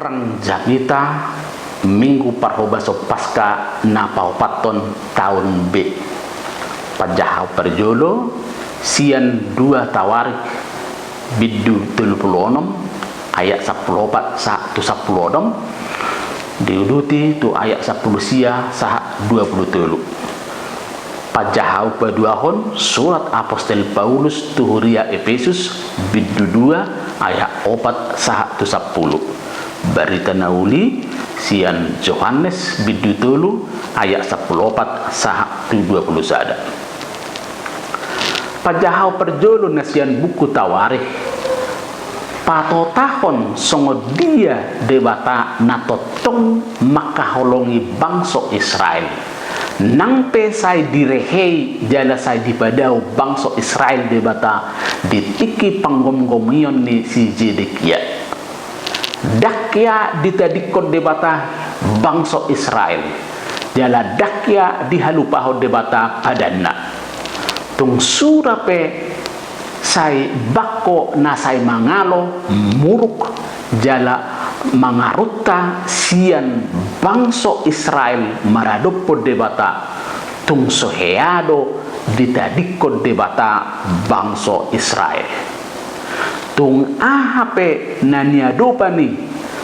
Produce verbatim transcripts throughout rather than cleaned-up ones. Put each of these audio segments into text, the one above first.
Rang jamita Minggu Parhobaso Paska na paopathon taon B. Panjahaon parjolo sian dua Tawarik bindu tolu pulu onom ayat sampulu opat sahat tu sampulu onom, diuduti tu ayat sampulu sia sahat dua pulu tolu. Panjahaon paduahon surat apostel Paulus tu huria Epesus bindu dua ayat opat sahat tu sampulu. Barita na uli sian Johannes bindu tolu ayat sampulu opat sahat tu dua pulu sada. Panjahaon parjolo na sian buku Tawarik patotahon songon dia Debata na tongtong mangkaholongi bangso Israel. Nang pe sai direhei jala sai dipadao bangso Israel Debata di tingki panggomgomion ni si Zedekia. Ndang hea ditadingkon Debata bangso Israel, jala ndang hea dihalupahon Debata padanna. Tung sura pe sai bangko na sai mangalo, muruk, jala mangarunta sian bangso Israel maradophon Debata, tung so hea do ditadingkon Debata bangso Israel. Tung aha pe na niadopan i,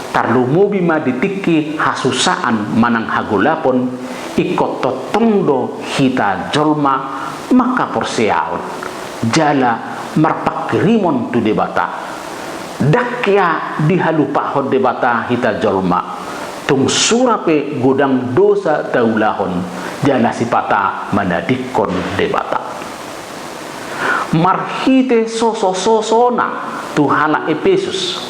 tarlumobi ma di tingki hasusaan manang hagolapon, ingkon tongtong do hita jolma mangkaporseaon jala marpanghirimon tu Debata. Ndang hea dihalupahon Debata hita jolma, tung sura pe godang dosa taulahon jala sipata manadingkon Debata. Marhite sosososona tu halak Epesus,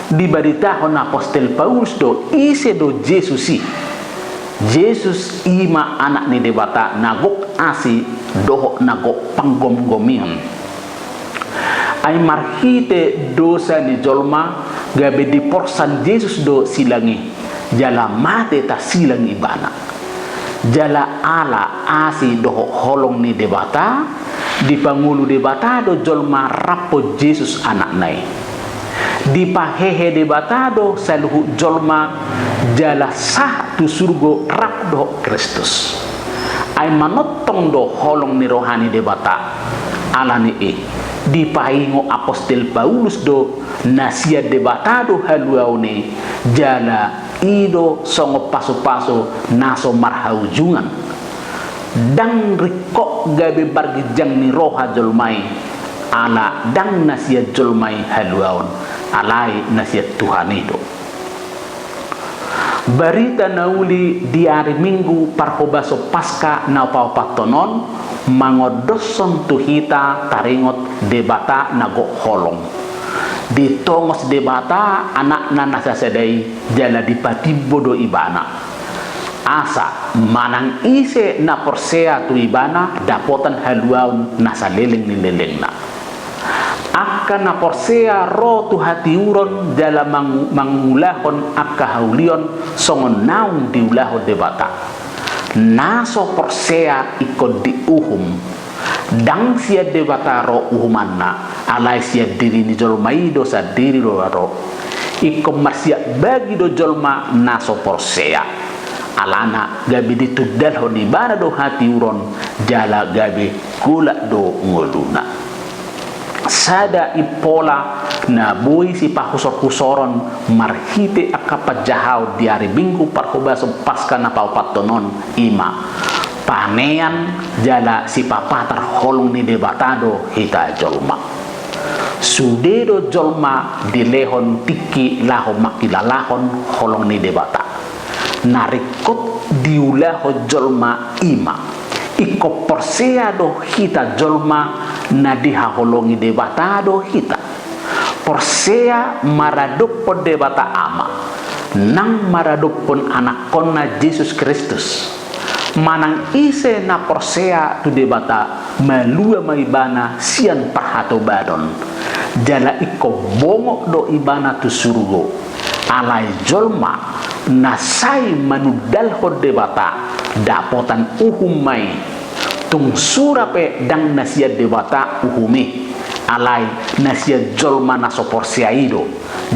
dibaritahon apostel Paulus do ise do Jesus i. Jesus i ma Anak ni Debata na gok asi dohot na gok panggomgomion. Ai marhite dosa ni jolma gabe diporsan Jesus do silang i, jala mate tasilang ibana. Jala ala asi dohot holong ni Debata, dipangolu Debata do jolma rap dohot Jesus Anakna i. Dipahehe Debata do saluhut jolma jala sahat tu surgo rap dohot Kristus. Ai manongtong do holong ni roha ni Debata. Ala ni i, dipaingot apostel Paulus do na sian Debata do haluaon i, jala i do songon pasupasu na so marhaujungan. Ndang ringkot gabe marginjang ni roha jolma i, ala ndang na sian jolma i haluaon, alai na sian Tuhan i do. Barita na uli di ari Minggu Parhobaso Paska na paopathon on mangondoshon tu hita taringot Debata na gok holong. Ditongos Debata Anakna na sasada i jala dipatimbo do Ibana, asa manang ise na porsea tu Ibana dapotan haluaon na saleleng ni lelengna. Angka na porsea ro tu hatiuron jala mangu-, mangulahon angka haulion songon naung diulahon Debata. Na so porsea ingkon diuhum. Ndang sian Debata ro uhumanna, alai sian diri ni jolma i do sandiri do ro. Ingkon marsiap bagi do jolma na so porsea. Alana gabe ditundalhon Ibana do hatiuron jala gabe golap do ngoluna. Sada impola na boi sipahusorhusoron marhite angka panjahaon di ari Minggu Parhobaso Paska na paopathon on i ma panean jala sipapatar holong ni Debata do hita jolma. Sude do jolma dilehon tingki laho mangkilalahon holong ni Debata. Na ringkot diulahon jolma i ma, ingkon porsea do hita jolma na dihaholongi Debata do hita. Porsea maradophon Debata Ama, nang maradophon Anakkonna Jesus Kristus. Manang ise na porsea tu Debata, malua ma ibana sian parhatobanon. Jala ingkon bongot do ibana tu surgo. Alai jolma na sai manundalhon Debata, dapotan uhum ma i. Tung sura pe ndang na sian Debata uhum i, alai na sian jolma na so porsea i do,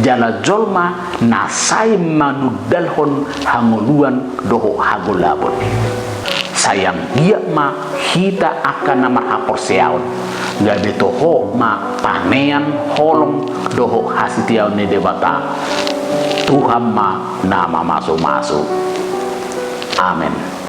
jala jolma na sai manundalhon hangoluan dohot hagolapon. Sai anggiat ma hita angka na marhaporseaon, gabe toho ma panean holong dohot hasetiaon ni Debata. Tuhan ma na mamasumasu. Amen.